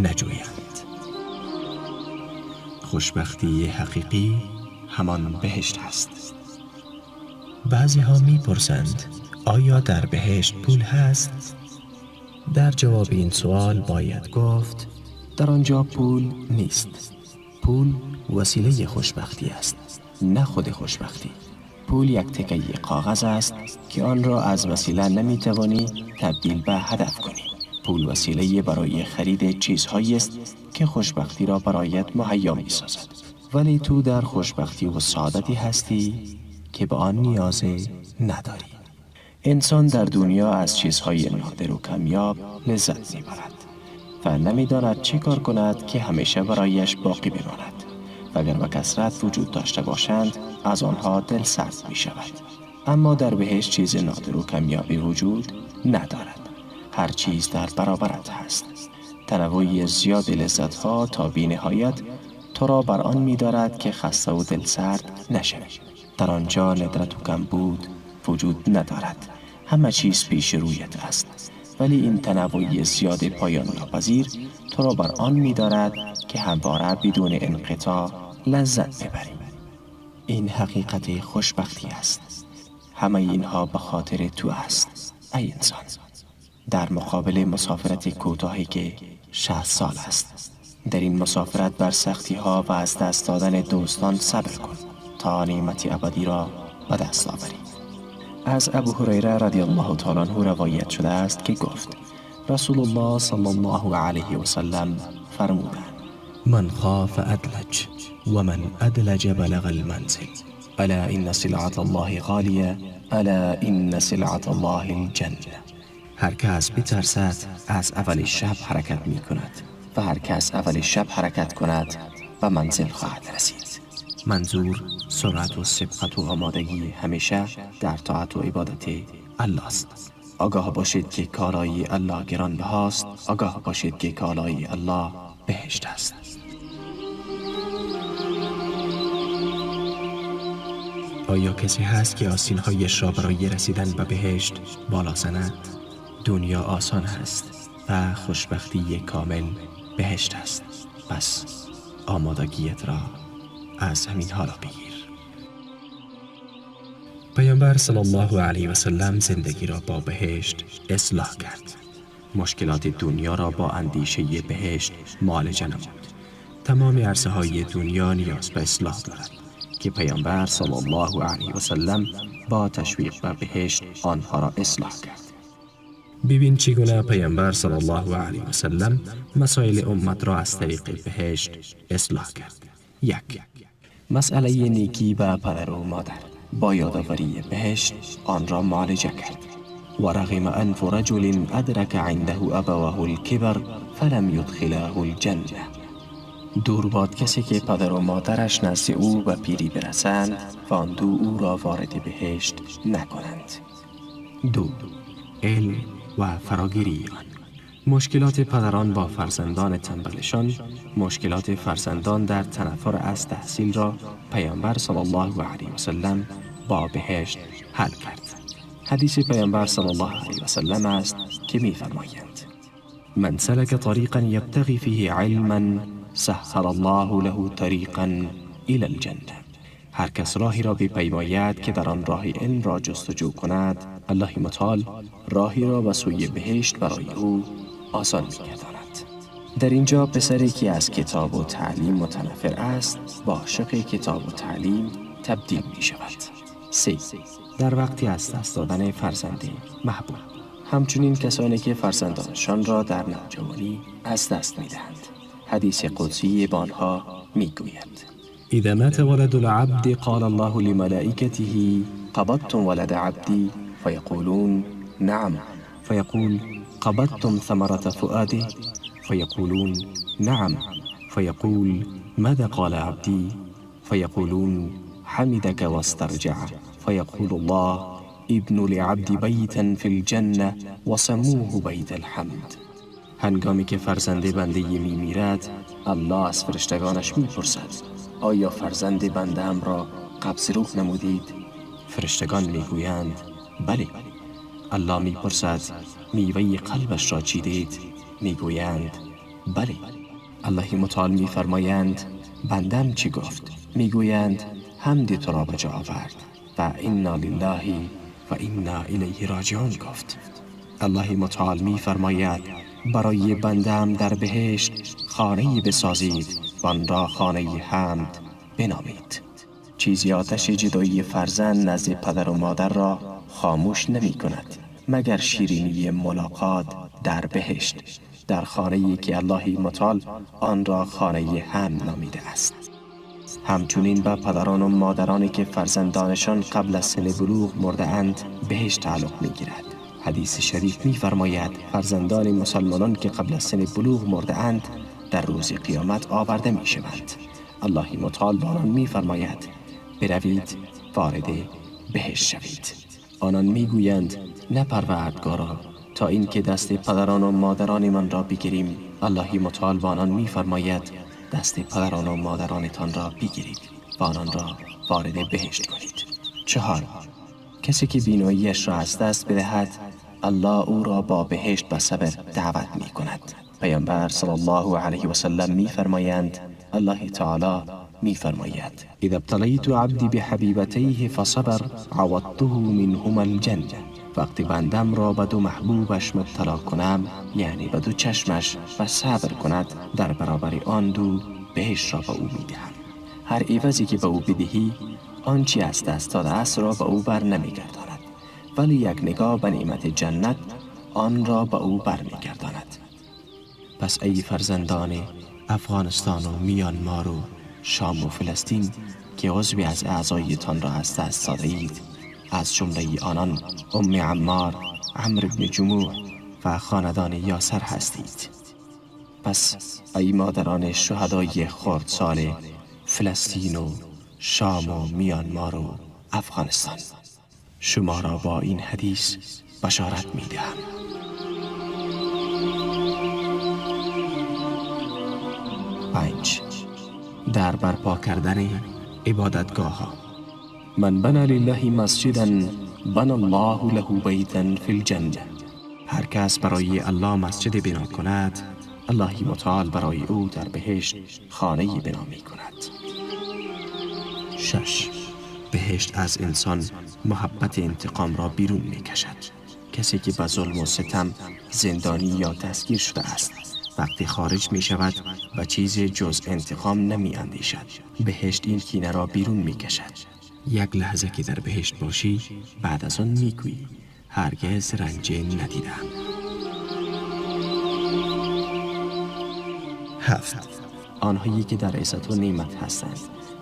نجویند. خوشبختی حقیقی همان بهشت است. بعضی ها می پرسند آیا در بهشت پول هست؟ در جواب این سوال باید گفت در آنجا پول نیست. پول وسیله خوشبختی است، نه خود خوشبختی. پول یک تکه کاغذ است که آن را از وسیله نمیتوانی تبدیل به هدف کنی. پول وسیله برای خرید چیزهایی است که خوشبختی را برایت مهیا میسازد، ولی تو در خوشبختی و سعادتی هستی که به آن نیاز نداری. انسان در دنیا از چیزهای نادر و کمیاب لذت میبرد و نمیداند چه کار کند که همیشه برایش باقی بماند و اگر به کثرت وجود داشته باشند از آنها دل سرد می شود. اما در بهشت چیز نادر و کمیابی وجود ندارد. هر چیز در برابرت هست. تنوع زیاد لذتها تا بی نهایت تو را بر آن می دارد که خسته و دل سرد نشوی. در آنجا ندرت و کمبود وجود ندارد. همه چیز پیش رویت است، ولی این تنوع زیاد پایان ناپذیر تو را بر آن می دارد که همواره بدون انقطاع لذت ببری. این حقیقت خوشبختی است. همه اینها به خاطر تو است ای انسان. در مقابل مسافرت کوتاهی که 60 سال است، در این مسافرت بر سختی ها و از دست دادن دوستان صبر کن تا نعمت ابدی را به دست آوری. از ابو هریره رضی الله تعالی عنه روایت شده است که گفت رسول الله صلی الله علیه و سلم فرمودند: من خاف ادلج و من ادلج بلغ المنزل. الا ان سلعة الله غالیه، الا ان سلعة الله الجنه. هر کس بترسد از اول شب حرکت می کند و هر کس اول شب حرکت کند به منزل خواهد رسید. منظور سرعت و سبقت و آمادگی همیشه در طاعت و عبادت الله است. آگاه باشید که کالای الله گرانبهاست. آگاه باشید که کالای الله بهشت است. آیا کسی هست که آستین‌هایش را برای رسیدن به بهشت بالا زند؟ دنیا آسان است و خوشبختی کامل بهشت است. پس آمادگیت را از همین حالا بگیر. پیامبر صلی الله علیه و سلم زندگی را با بهشت اصلاح کرد. مشکلات دنیا را با اندیشه بهشت معالجه نمود. تمام عرصه های دنیا نیاز به اصلاح دارد که پیامبر صلی الله علیه و سلم با تشویق به بهشت آنها را اصلاح کرد. ببین چگونه پیامبر صلی الله علیه و سلم مسائل امت را از طریق بهشت اصلاح کرد. 1. مسئله نیکی به پدر و مادر با یادآوری بهشت آن را معالجه کرد. و رغم انف رجل ادرک عنده ابواه الكبر فلم یدخلاه الجنه. دور باد کسی که پدر و مادرش نزد او به پیری برسند و آن دو او را وارد بهشت نکنند. 2. علم و فراگیری آن. مشکلات پدران با فرزندان تنبلشان، مشکلات فرزندان در تنفر از تحصیل را پیامبر صلی الله علیه و سلم با بهشت حل کرد. حدیث پیامبر صلی الله علیه و سلم است که می‌فرمایند: من سلک طریقا یبتغی فیه علما سهل الله له طریقا الی الجنه. هر کس راهی را بپیماید که در آن راه علم را جستجو کند، الله متعال راهی را به سوی بهشت برای او آسان می‌گرداند. در اینجا پسری که از کتاب و تعلیم متنفر است، با عاشق کتاب و تعلیم تبدیل می شود. 3. در وقتی از دست دادن فرزند محبوب. همچنین کسانی که فرزندانشان را در نوجوانی از دست می دهند. حدیث قدسی به آنها می گوید: اذا مات ولد العبد قال الله لملائكته قبضتم ولد عبدي فيقولون نعم، فيقول قبضتم ثمرة فؤاده فيقولون نعم، فيقول ماذا قال عبدي فيقولون حمدك واسترجع، فيقول الله ابن لعبد بيتا في الجنة وسموه بيت الحمد. هنگامی که فرزند بنده می میرد، الله از فرشتگانش می پرسد: آیا فرزند بنده ام را قبض روح نمودید؟ فرشتگان می گویند بله. الله می پرسد: میوه قلبش را چیدید؟ می گویند بله. الله متعال می فرمایند: بندم چی گفت؟ می گویند حمد تو را به جا آورد و انا لله و انا الیه راجعون گفت. الله متعال می فرماید: برای بندم در بهشت خانه‌ای بسازید و آن را خانه حمد بنامید. چیزی آتش جدایی فرزند نزد پدر و مادر را خاموش نمی کند مگر شیرینی ملاقات در بهشت، در خانه‌ای که الله متعال آن را خانه حمد نامیده است. همچنین به پدران و مادرانی که فرزندانشان قبل از سن بلوغ مرده اند بهشت تعلق می گیرد. حدیث شریف می فرماید فرزندان مسلمانان که قبل از سن بلوغ مرده اند در روز قیامت آورده می شوند. الله متعال به آنان می فرماید بروید وارد بهشت شوید. آنان می گویند نه پروردگارا، تا اینکه دست پدران و مادرانمان را بگیریم. الله متعال به آنان می فرماید دست پدران و مادرانتان را بگیرید و آنان را وارد بهشت کنید. 4. کسی که بیناییش را از دست بدهد، الله او را با بهشت به صبر دعوت می کند. پیامبر صلی الله علیه و سلم می فرمایند الله تعالی می فرماید اذا ابتلیت عبدی بحبیبتیه فصبر عوضته منهما الجنه. وقتی بندم را به دو محبوبش مبتلا کنم، یعنی به دو چشمش، و صبر کند، در برابر آن دو بهشت را به او می دهم. هر عوضی که به او بدهی، آنچه از دست داده است را به او بر نمی گرداند، ولی یک نگاه به نعمت جنت آن را به او بر می گرداند. پس ای فرزندان افغانستان و میانمار و شام و فلسطین که عضوی از اعضایتان را از دست داده اید، از جمله آنان ام عمار، عمرو بن جموح و خاندان یاسر هستید. پس ای مادران شهدای خردسال فلسطین و شام و میانمار و افغانستان، شما را با این حدیث بشارت می دهم. 5. در برپا کردن عبادتگاه ها. من بنا لله مسجدا بنا الله له بیتا فی الجنه. هر کس برای الله مسجد بنا کند، الله متعال برای او در بهشت خانه بنا می کند. 6. بهشت از انسان محبت انتقام را بیرون می کشد. کسی که به ظلم و ستم زندانی یا دستگیر شده است، وقتی خارج می شود و چیز جز انتقام نمی اندیشد. بهشت این کینه را بیرون می کشد. یک لحظه که در بهشت باشی، بعد از آن می گویی هرگز رنج ندیدم. 7. آنهایی که در عزت و نعمت هستند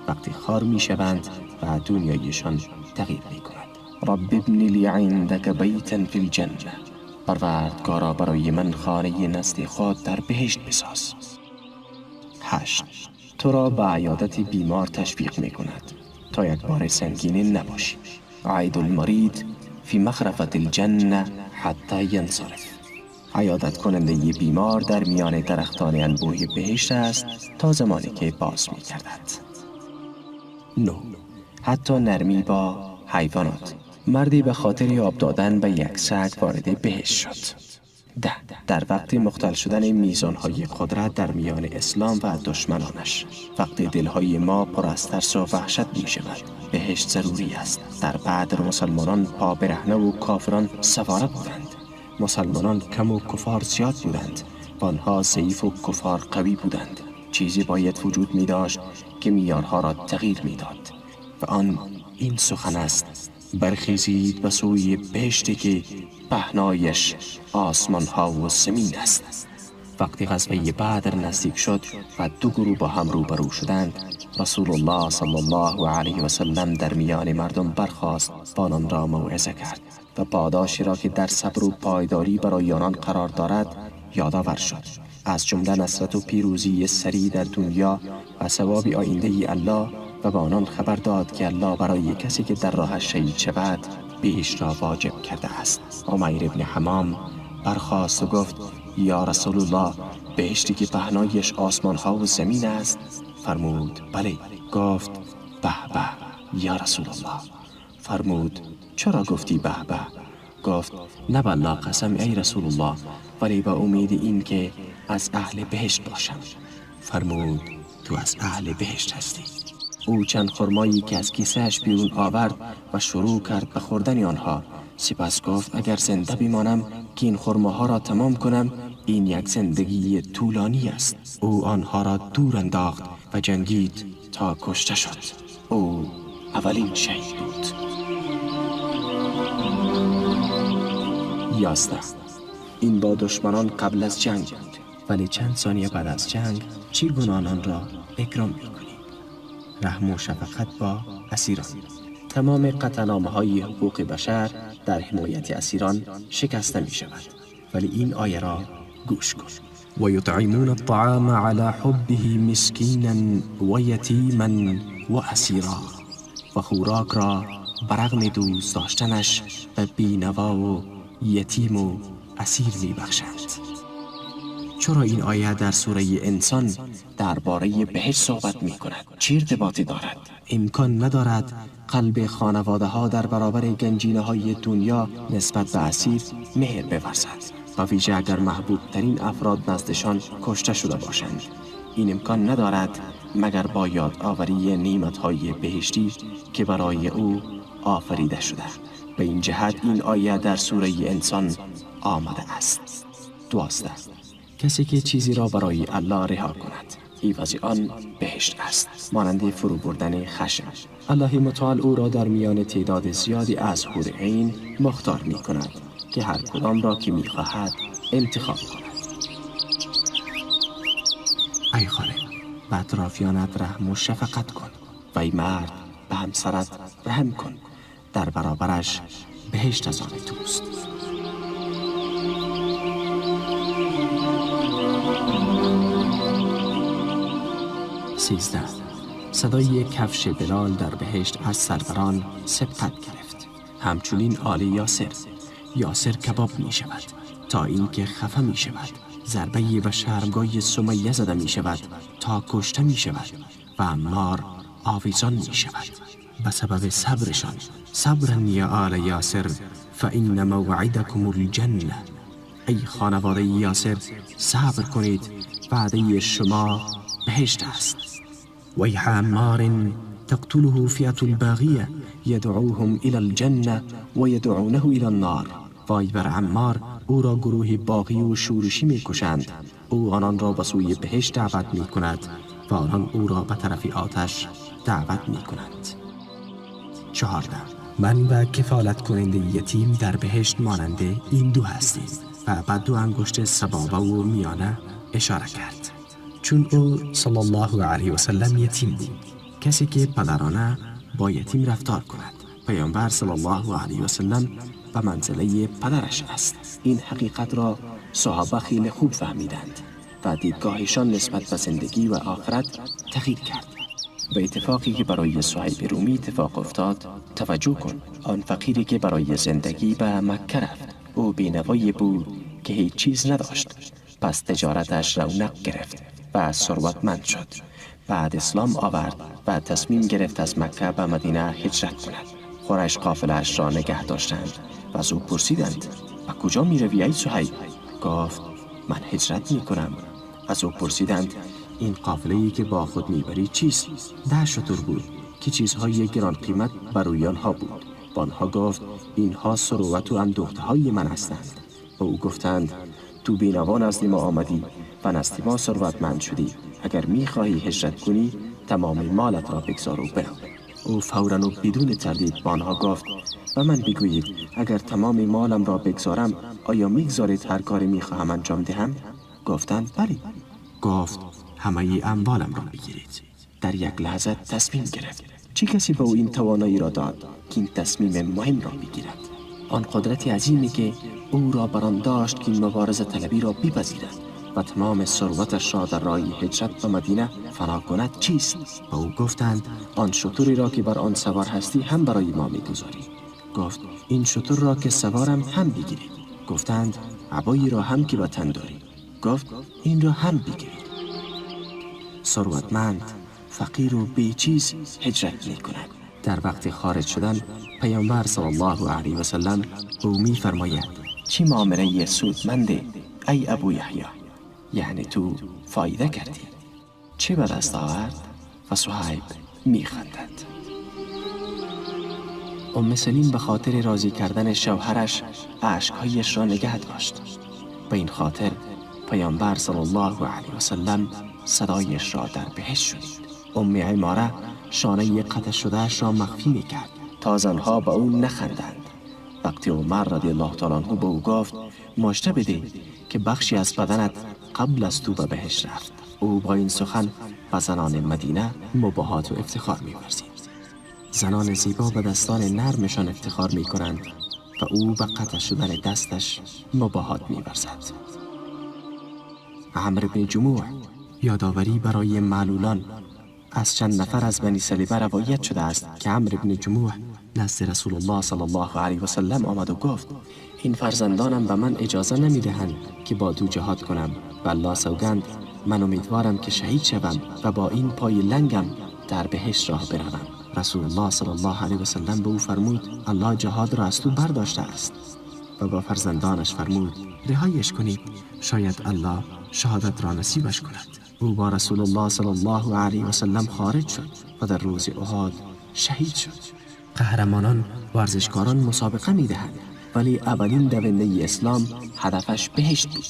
وقتی خوار می شوند و دنیایشان تغییر می کند. رب ابن لی عندک بیتا فی الجنه. پروردگارا برای من خانه نزد خود در بهشت بساز. 8. تو را به عیادت بیمار تشویق می کند تا یک بار سنگین نباشی. عید المرید فی مخرفة الجنه حتی ینصرف. عیادت کننده بیمار در میان درختان انبوه بهشت است تا زمانی که باز می گردد. 9. حتی نرمی با حیوانات. مردی به خاطر آب دادن به یک سگ وارد بهشت شد. 10. در وقت مختل شدن میزانهای قدرت در میان اسلام و دشمنانش، وقتی دلهای ما پر از ترس و وحشت می شود، بهشت ضروری است. در بدر مسلمانان پا برهنه و کافران سواره بودند. مسلمانان کم و کفار زیاد بودند و آنها ضعیف و کفار قوی بودند. چیزی باید وجود می داشت که میارها را تغییر می داد و آن این سخن است: برخیزید به سوی بهشتی که پهنایش آسمان ها و زمین است. وقتی غزوه بدر نزدیک شد و دو گروه با هم روبرو شدند، رسول الله صلی الله علیه و سلم در میان مردم برخاست و آنان را موعظه کرد و پاداشی را که در صبر و پایداری برای آنان قرار دارد یادآور شد، از جمله نصرت و پیروزی سریع در دنیا و ثواب آینده الله، و به آنان خبر داد که الله برای کسی که در راهش شهید شود بهشت را واجب کرده است. عمیر ابن حمام برخاست و گفت: یا رسول الله، بهشتی که پهنایش آسمان ها و زمین است؟ فرمود: بله. گفت: به به یا رسول الله. فرمود: چرا گفتی به به؟ گفت: نه بالله قسم ای رسول الله، ولی با امید این که از اهل بهشت باشم. فرمود: تو از اهل بهشت هستی. او چند خرمایی که از کیسه‌اش بیرون آورد و شروع کرد به خوردن آنها. سپس گفت: اگر زنده بمانم که این خرماها را تمام کنم، این یک زندگی طولانی است. او آنها را دور انداخت و جنگید تا کشته شد. او اولین شهید بود. 11. این با دشمنان قبل از جنگ بود، ولی چند ثانیه بعد از جنگ چگونه آنان را اکرام می‌کنی؟ رحم و شفقت با اسیران. تمام قطعنامه‌های حقوق بشر در حمایت اسیران شکسته می شود، ولی این آیه را گوش کن: و یطعمون الطعام علی حبه مسکینا و یتیما و اسیرا. و خوراک را برغم دوست داشتنش به بینوا و یتیم و اسیر می بخشند. چرا این آیه در سوره انسان درباره بهشت صحبت می کند؟ چه ارتباطی دارد؟ امکان ندارد قلب خانواده ها در برابر گنجینه های دنیا نسبت به اسیر مهر بورزد، و ویژه اگر محبوب ترین افراد نزدشان کشته شده باشند. این امکان ندارد مگر با یادآوری نعمت های بهشتی که برای او آفریده شده. به این جهت این آیه در سوره انسان آمده است. 12. کسی که چیزی را برای الله رها کند، عوض آن بهشت است، مانند فرو بردن خشم. الله متعال او را در میان تعداد زیادی از حور عین مختار می کند که هر کدام را که می خواهد انتخاب کند. ای خانم، به اطرافیانت رحم و شفقت کن و ای مرد، به همسرت رحم کن، در برابرش بهشت از آن توست. 13. صدای کفش بلال در بهشت از سروران سبقت گرفت. همچنین آل یاسر. یاسر کباب می شود تا اینکه خفه می شود. ضربه به شرمگاه سمیه زده می شود تا کشته می شود و عمار آویزان می شود. به سبب صبرشان. صبرا یا آل یاسر فإن موعدکم الجنه. ای خانواده یاسر، صبر کنید، وعده شما بهشت است. ویح عمار تقتله فئة الباغیة یدعوهم الی الجنه و یدعونه الی النار. وای بر عمار، او را گروه باغی و شورشی می کشند. او آنان را به سوی بهشت دعوت می کند و آنان او را به طرف آتش دعوت می کنند. 14. من و کفالت کننده یتیم در بهشت ماننده این دو هستیم. و به دو انگشت سبابه و میانه اشاره کرد. چون او صلی الله علیه و سلم یتیم بود، کسی که پدرانه با یتیم رفتار کند، پیامبر صلی الله علیه و سلم به منزله پدرش است. این حقیقت را صحابه خیلی خوب فهمیدند و دیدگاهشان نسبت به زندگی و آخرت تغییر کرد. به اتفاقی که برای صهیب رومی اتفاق افتاد توجه کن. آن فقیری که برای زندگی به مکه رفت، او بینوایی بود که هیچ چیز نداشت. پس تجارتش رونق گرفت و ثروتمند شد. بعد اسلام آورد و تصمیم گرفت از مکه به مدینه هجرت کند. قریش قافله‌اش را نگه داشتند و از او پرسیدند به کجا می روی ای صهیب؟ گفت من هجرت می کنم. از او پرسیدند این قافله‌ای که با خود میبری چیست؟ 10 شتر بود که چیزهای گران قیمت بر روی آنها بود. با آنها گفت اینها ثروت و اندوخته‌های من هستند. و او گفتند تو بینوا نزد ما آمدی و نزد ما ثروتمند شدی. اگر میخواهی هجرت کنی تمام مالت را بگذار و برو. او فوراً و بدون تردید با آنها گفت و من بگویید اگر تمام مالم را بگذارم آیا میگذارید هر کاری میخواهم انجام دهم؟ گفتند بلی. گفت همه اموالم را بگیرید. در یک لحظه تصمیم گرفت. چه کسی به او این توانایی را داد که این تصمیم مهم را بگیرد؟ آن قدرت عظیمی که او را بر آن داشت که این مبارزه طلبی را بپذیرد و تمام ثروتش را در راه هجرت به مدینه فنا کند چیست؟ به او گفتند آن شتری را که بر آن سوار هستی هم برای ما میگذاری. گفت این شتر را که سوارم هم بگیرید. گفتند عبایی را هم که به تن داری. گفت این را هم بگیرید. ثروتمند، فقیر و بیچیز هجرت می کند. در وقت خارج شدن پیامبر صلی الله علیه و سلم به او می فرماید چی معامله سودمنده ای ابو یحیی، یعنی تو فایده کردی. چه به دست آورد؟ و صهیب می خندد. ام سلیم به خاطر راضی کردن شوهرش اشکهایش را نگه داشت. به این خاطر پیامبر صلی الله علیه و سلم صدایش را در بهشت شنید. ام عماره شانه قطع شده‌اش را مخفی می کرد تا زنها به او نخندند. وقتی عمر رضی الله تعالی عنه به او گفت مژده بده که بخشی از بدنت قبل از تو به بهشت رفت، او با این سخن به زنان مدینه مباهات و افتخار می ورزید. زنان زیبا به دستان نرمشان افتخار می کنند و او به قطع شدن دستش مباهات می ورزد. عمرو بن جموح، یادآوری برای معلولان. از چند نفر از بنی سلیمه روایت شده است که عمرو بن جموح نزد رسول الله صلی الله علیه و سلم آمد و گفت این فرزندانم به من اجازه نمی دهند که با دو جهاد کنم و الله سوگند من امیدوارم که شهید شوم و با این پای لنگم در بهشت راه بروم. رسول الله صلی الله علیه و سلم به او فرمود الله جهاد را از تو برداشته است. و با فرزندانش فرمود رهایش کنید، شاید الله شهادت را نصیبش کند. او با رسول الله صلی الله علیه و سلم خارج شد و در روز احد شهید شد. قهرمانان ورزشکاران مسابقه می دهند، ولی اولین دونده اسلام هدفش بهشت بود.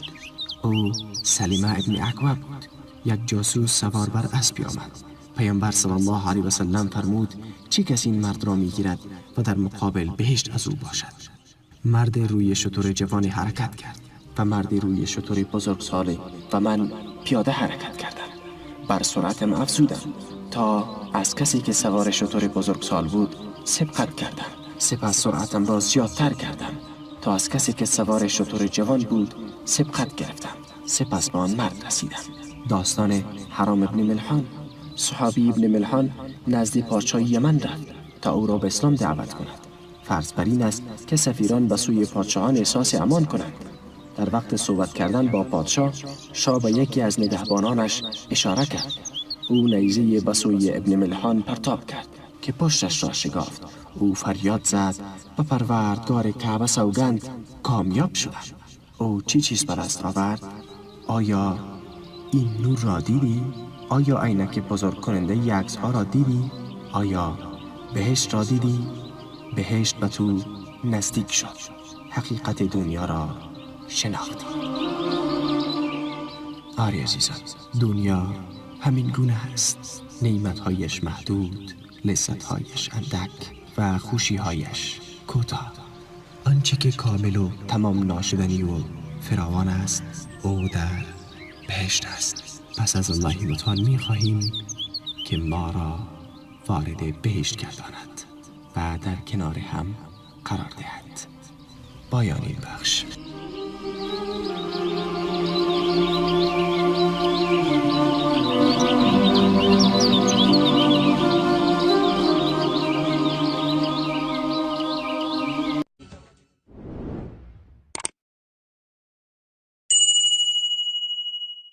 او سلیمه ابن اکوع بود. یک جاسوس سوار بر اسب آمد. پیامبر صلی الله علیه و سلم فرمود چه کسی این مرد را می گیرد و در مقابل بهشت از او باشد؟ مرد روی شتر جوان حرکت کرد و مرد روی شتر بزرگساله و من پیاده حرکت کردم. بر سرعتم افزودم تا از کسی که سوار شتر بزرگسال بود سبقت کردم. سپس سرعتم را زیادتر کردم تا از کسی که سوار شتر جوان بود سبقت گرفتم. سپس به آن مرد رسیدم. داستان حرام ابن ملحان. صحابی ابن ملحان نزد پادشاه یمن رفت تا او را به اسلام دعوت کند. فرض بر این است که سفیران به سوی پادشاهان احساس امان کنند. در وقت صحبت کردن با پادشاه، شاه به یکی از نگهبانانش اشاره کرد. او نیزه به سوی ابن ملحان پرتاب کرد که پشتش را شگافت. او فریاد زد: به پروردگار کعبه سوگند، کامیاب شدم. او چی چیز به دست آورد؟ آیا این نور را دیدی؟ آیا عینک بزرگ کننده عکس ها را دیدی؟ آیا بهشت را دیدی؟ بهشت به تو نزدیک شد. حقیقت دنیا را شناختی. آری عزیزان، دنیا همین گونه است. نعمتهایش محدود، لذتهایش اندک و خوشیهایش کوتاه. آنچه که کامل و تمام ناشدنی و فراوان است، او در بهشت است. پس از الله متعال می خواهیم که ما را وارد بهشت گرداند و در کنار هم قرار دهد. پایان این بخش.